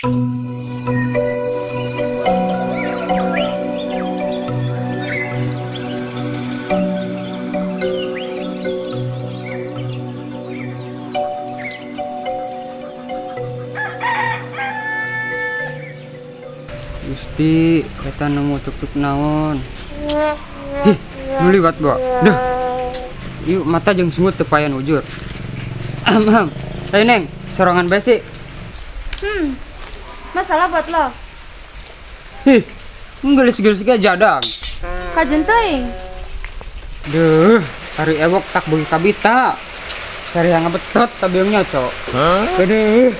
Gusti, eta nemu tuk-tuk naon. Hih, nu liwat bawa. Duh. Yuk mata jeung sungut teu payan ujur. Am. Hey Neng, sorangan bae sih. Masalah buat lo. Hih, nggelis-gelis ge jadang. Kajen teuing. Duh, hari ewok tak beuki kabita. Sari yang ngabetot tabiung nyocok. Huh? Aduh.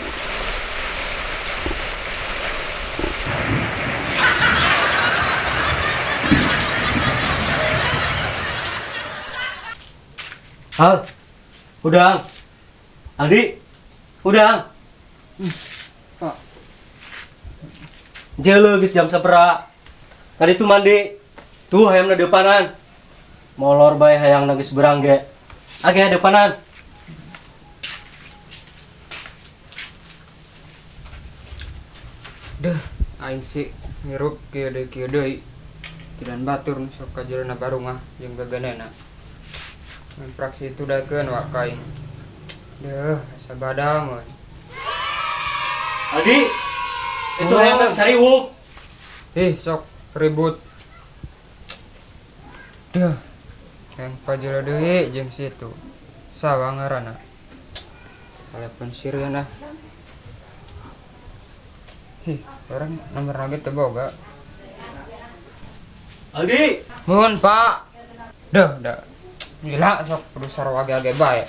Hal, udang, Aldi, udang. Pak. Jelo geus jam sabaraha. Tadi tuh mandi. Tuh hayamna depanan. Molor bae hayangna geus berang ge. Age depanan. Duh, aing sih ngirup kieu deui kieu deui. Kidan batur nu sok ka jerona barungah jeung bebenena. Mun praksi itu daekeun wa ka aing. Duh, asa badam we. Aldi, itu hayamna sariwuk. Ih, sok ribut. Duh, yang pajero deui jeung situ. Sawa ngaranna. Telepon sirieun ah. Hih, orang nomor lagi teu boga. Aldi. Mun, Pak. Duh, dah. Gila sok kudu sarua ge bae.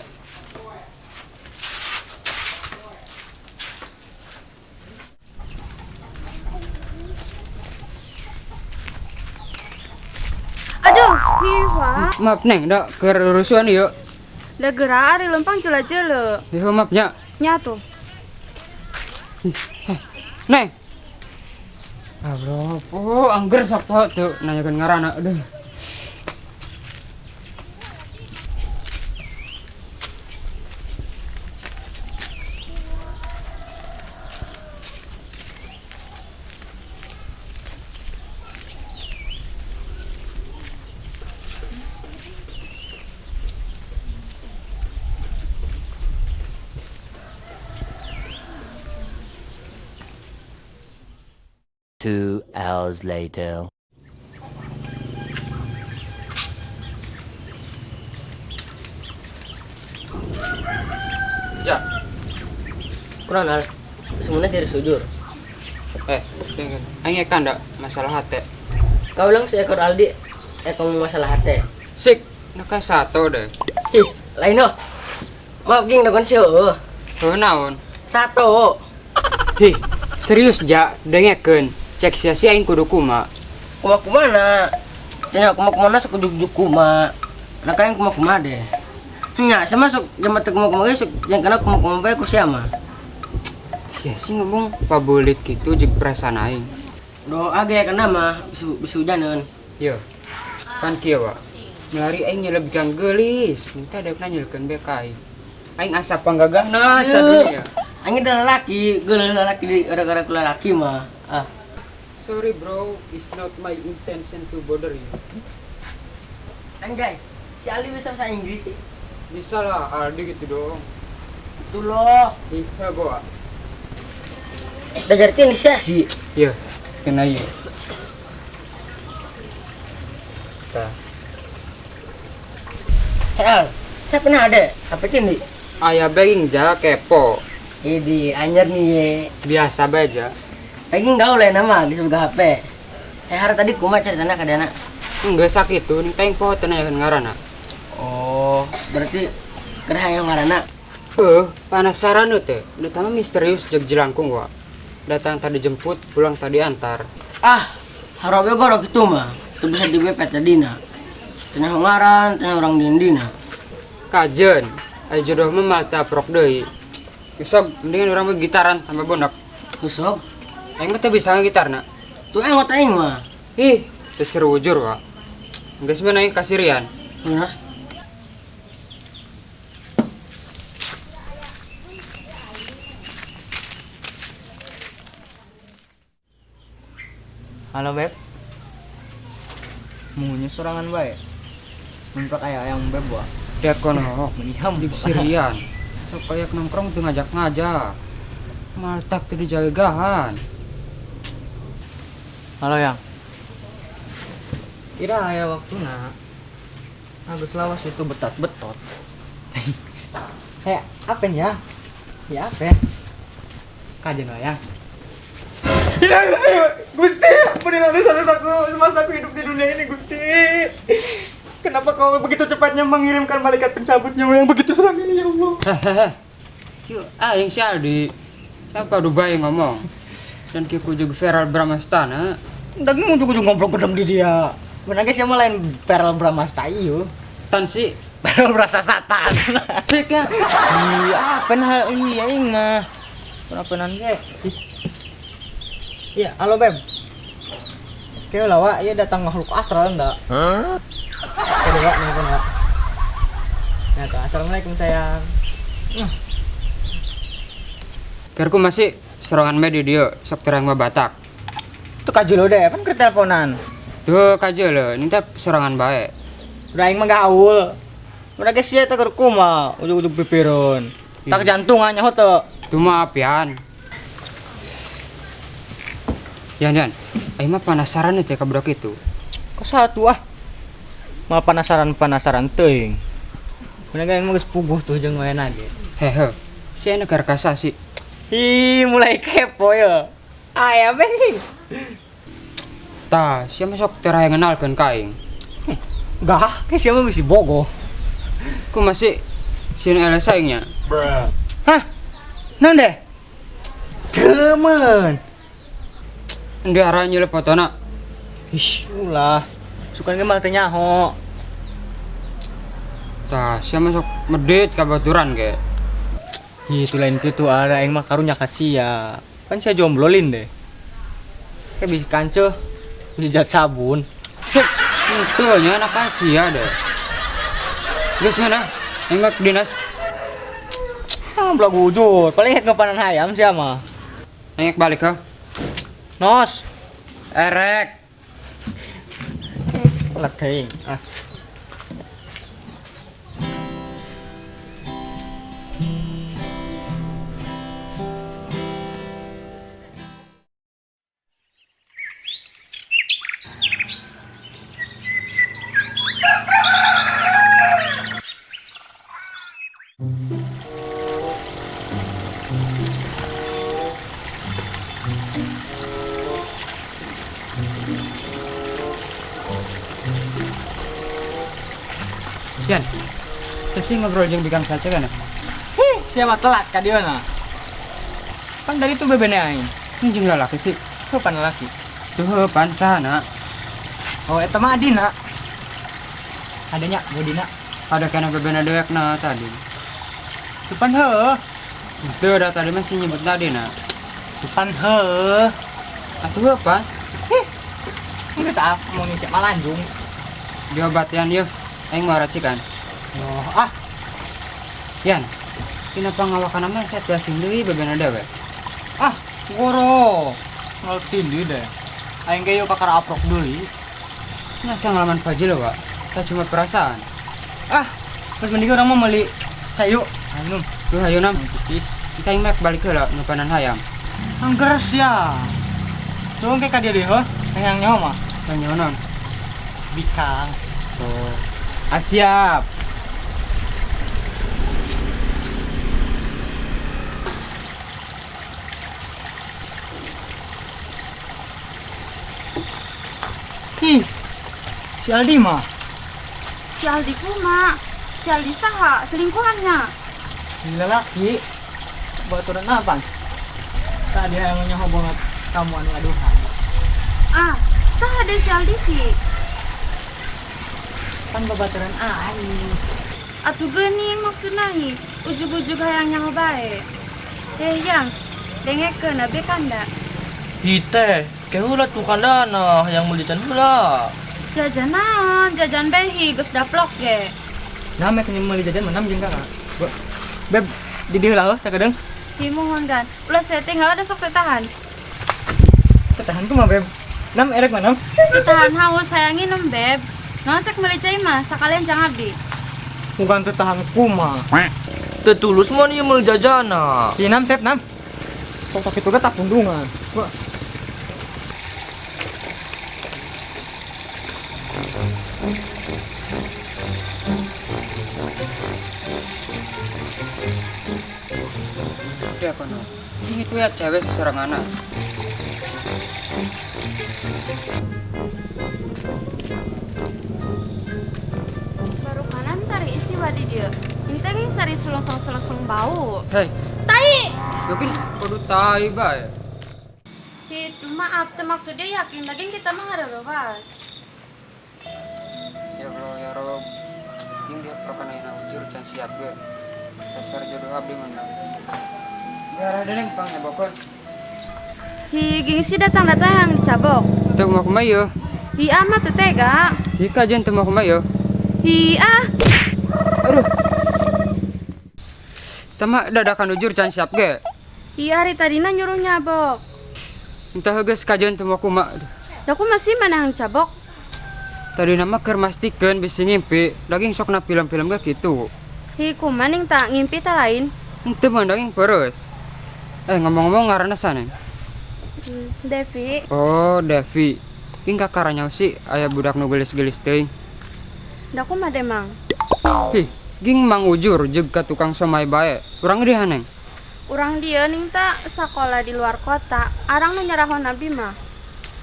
Aduh, hiwa. Maaf Neng, dak keur urusan ieu. Da geura ari lempang jela-jela. Ieu maafnya. Nya tuh. Neng. Allah, oh, angger sok tuh tuh nanyakeun ngaranna. Aduh. 2 hours later. Ja. Kurang al. Sebenarnya serius jujur. Dengar. Aing ekan dak masalah hate. Kau bilang seekor Aldi, kamu masalah hate. Sik, nak satu deh. Ih, lain oh. Maaf ging dakon sih oh. Heuh naon? Satu. Hih, serius ja, dengekeun. Cek sia-sia aing kudu kuma. Kuma kumana? Cenah kuma kumana sok juk-juk kuma. Nah kain kuma kuma deh. Nya, sama sok jam teu kuma kuma ge sok jeung kana kuma kuma bae ku sia mah. Sia sih ngomong pabulit kitu jeung perasaan aing. Doa ge kana mah bisu hujaneun. Yo. Pan kieu wa. Melari aing nyelebgang geulis, minta daekna nyelkeun bae ka aing. Aing asa panggagahna sadunya. Aing da lalaki, geuleuh lalaki di gara-gara ku lalaki mah. Ah. Sorry bro, it's not my intention to bother you. Anjay, si Ali bisa bahasa Inggris sih? Bisa lah, Aldi gitu dong. Itu loh. Iya, gua. Belajar ke Indonesia sih. Iya, kena iya. Tah. Hei Al, saya pernah ada apa kini? Ayah begging ja kepo. Ini anjir nih ye. Biasa aja. Lagi nggak oleh nama di sebelah HP. Hari tadi kuma cari tanah ke dana. Enggak sakit tuh, nih teng poho tanah yang ngarana. Oh, berarti kena yang ngarana. Penasaran tuh teh. Datang misterius jeg jelangkung wa. Datang tadi jemput, pulang tadi antar. Ah, harabe gorok itu mah. Itu bisa dibepet tadina. Tanya ngaran, tanya orang dindina. Kajen, ayo jodoh mah mata prok deui. Besok mendingan orang mah gitaran tambah bonak. Besok? Aing mah teu bisa ngegitar na. Tuh aing mah aing mah. Ih, teu seru ujur wa. Geus mah aing kasirian. Mas. Halo Beb. Mungunya sorangan bae. Mun aya yang Beb wah. Dia kono Meniham di sirian. Sok kayak nongkrong tuh ngajak-ngajak. Maltak tuh dijagahan. Halo yang. Kira aya waktuna. Agus lawas itu betat-betot. Kayak apa ya? Ya apa? Kajen ya. Ya, Gusti, ampunilah dosa-dosaku semasa aku hidup di dunia ini, Gusti. Kenapa kau begitu cepatnya mengirimkan malaikat pencabut nyawa yang begitu seram ini, ya Allah? Hehehe. Kieu aing si Aldi. Siapa Dubai ngomong? Dan kieu juga Feral Bramastana. Daging ujung-ujung ngobrol gedeng di dia. Menangis siapa lain Feral Bramasta iyo. Tan si Feral berasa satan. Sik ya. Iya, apa hal ini aing mah. Kenapa ge? Iya, halo Beb. Kayak lawa, iya datang makhluk astral enggak? Hah? Oke deh, Wak, nelfon, Wak. Nah, tuh, assalamualaikum sayang. Kerku masih serangan media dia sok terang mah Batak. Tuh kajulo deh, kan keur teleponan. Tuh kajulo, ini tak serangan bae. Udah aing mah gaul. Udah geus sia teh keur kumaha, ujug-ujug pipireun. Tak jantungan nyaho teu. Tuh mah apian. Yan, Yan, aing mah penasaran nih teh ka budak itu. Kok satu ah? Mal penasaran-penasaran teuing. Mun aing mah geus puguh tuh jeung waena ge. Hehe. Si anu karkasa sih. Ih, mulai kepo ya. Aya beng. Tah, sia mah sok teu ngenalkeun ka aing. Gah, ke sia mah bisi bogo. Ku masih si nu eleh saingnya. Hah? Naon deh? Temen. Endi arah nyelep fotona. Ih, ulah. Sukan ge mah teu nyaho. Tah, sia mah sok medit ka baturan ge. Ih, itu lain kitu ada aing mah karunya ka sia. Kan sia jomblolin deh. Kayak bisa kanceuh, bisa jat sabun. Sip, itu nya anak sia deh. Geus mana? Aing mah dinas. Ah, belag wujud. Paling hek ngepanan hayam sia mah. Aing balik heuh. Nos. Erek. Leteng. Ah. Yan, sesi ngobrol jeung bikang saja kan? Hih, siapa telat ka dieu na? Kan tadi tuh bebene aing. Ini jeung lalaki sih. Kapan lalaki? Tuh pan sahana. Oh, eta mah adina. Adanya, bodina. Ada kana bebene dewekna tadi. Tuh pan heuh. Tuh udah tadi masih nyebut tadi na. Tuh pan heuh. Atuh apa? Hih. Geus ah, mau ngisi malanjung. Diobatian yeuh. Aing mau racikan. Oh, ah. Yan, kenapa ngawakan nama saya tuh asing deui bebena dewe? Ah, goro. Ngerti deui deh. Aing ge yeuh kakara aprok deui. Nggak ngalaman fajil Pak. Tak cuma perasaan. Ah, terus mending urang mah meuli cayu. Ayo num. Tuh hayu nam. Tis. Kita aing mek balik heula ngepanan hayam. Anggeres ya. Tuh engke ka dieu deui heuh. Hayang nyaho mah. Hayang nyaho naon? Bikang. Oh. Ah, siap. Ih, si Aldi mah. Si Aldi kuma, si Aldi saha selingkuhannya. Gila laki. Baturan apa? Tadi yang nyaho banget kamu anu aduhan. Ah, saha deh si Aldi sih. Kan babaturan aing. Atuh geuning maksudna hi, ujug-ujug hayang nyaho bae. Eh yang, dengekeun abe kanda. Hi teh, ke heula tuh kandana hayang meuli can heula. Jajan naon, jajan behi geus daplok ge. Nah, mek meuli jajan menam jeung kakak. Beb, di dieu heula heuh sakedeung. Hi mohon gan, ulah saya teh ada sok teh tahan. Teh tahan kumaha, Beb? Nam erek mana? Teu tahan haus hayang nginum, Beb. Naon sok meuli cai mah sakalian jang abdi. Bukan teu tahan kuma. Teu tulus mah ieu meuli jajana. Ih, nam sep nam. Sok tak kitu ge tak pundungan. Wah. Udah kono. Ini tuh ya cewek seorang anak. Baru kanan tari isi wadi dia. Ini teh geus sari sulosong-sulosong bau. Hei, Tai. mungkin kudu tai bae. Itu maaf, teu maksudnya yakin daging kita mah hareurewas. Ya Allah ya Rob. Ini dia prokan ayeuna ujur can siap ge. Dasar jodoh abdi mana. Biar ada neng pang nyebokeun. Hi, gengsi datang-datang yang dicabok. Teu mau kumaha ieu? Hi amat teu tega. Hi kajian teu mau kumaha ieu? Hi ah. Aduh. Tama dadakan ujur can siap ge. Hi hari tadina nyuruh nyabok. Entah geus kajian teu mau kumaha. Da aku masih mana yang dicabok? Tadi nama keur mastikeun bisi ngimpi, daging sok na film-film ge kitu. Hi kumaha ning tak ngimpi ta lain? Henteu mah daging peres. Ngomong-ngomong ngaranna sana? Devi. Oh, Devi. Ing kakara sih aya budak nu geulis-geulis teuing. Da kumaha deh mang? Hih, ging mang ujur jeung ka tukang somai bae. Urang di haneng. Urang dieu ning ta sakola di luar kota. Arang nu nyarahon abdi mah.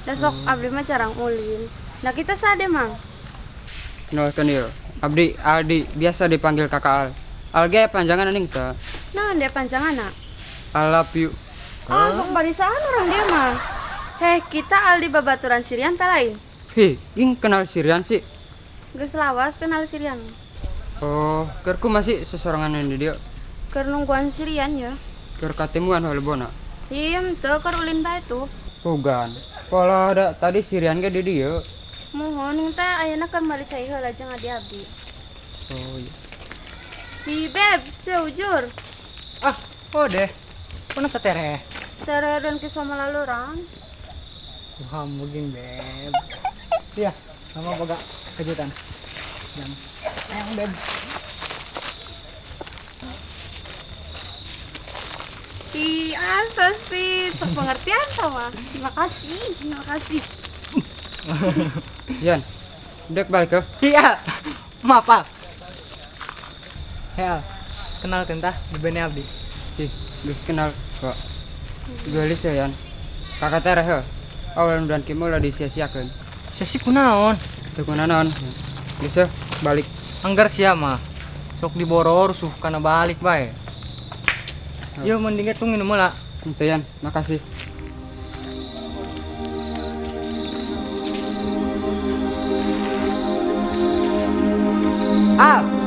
Da sok abdi mah jarang ulin. Nah kita sade mang. Kenalkeun ieu. Abdi Aldi, biasa dipanggil Kakak Al. Al ge panjangan ning teu. Naon deh panjanganna? I love you. Oh, sok barisaan orang dia mah. Heh, kita Aldi babaturan Sirian ta lain? Hih, ging kenal Sirian sih. Geus lawas kenal Sirian. Oh, kerku masih sesorangan di dia. Keur nungguan Sirian ya. Keur katimuan holbona. Iya, teu keur ulin bae tuh. Bukan. Pola ada tadi Sirian ge di dieu. Muhun ning teh ayeuna keur meuli cai heula jeung adi abdi. Oh iya. Hi Beb, seujur. Ah, oh deh. Mana satereh? Tere dan kisah melaluran. Wah, mungkin beb. Iya, sama boga kejutan. Yang, ayang beb. Ih, asa sih, sok pengertian sama. Terima kasih, terima kasih. Yan, dek balik ke. Iya, maaf Al. Ya, kenal kentah di Bene Abdi. Ih, geus kenal kok. Geulis ya, Yan. Kakak tereh heuh. Awal dan kimo lah disia-siakeun. Sesi kunaon? Teu kunaon. Geus heuh, balik. Anggar sia mah. Sok diboror rusuh kana balik bae. Yo mending ge tunggu nginum heula. Henteu Yan, makasih. Al.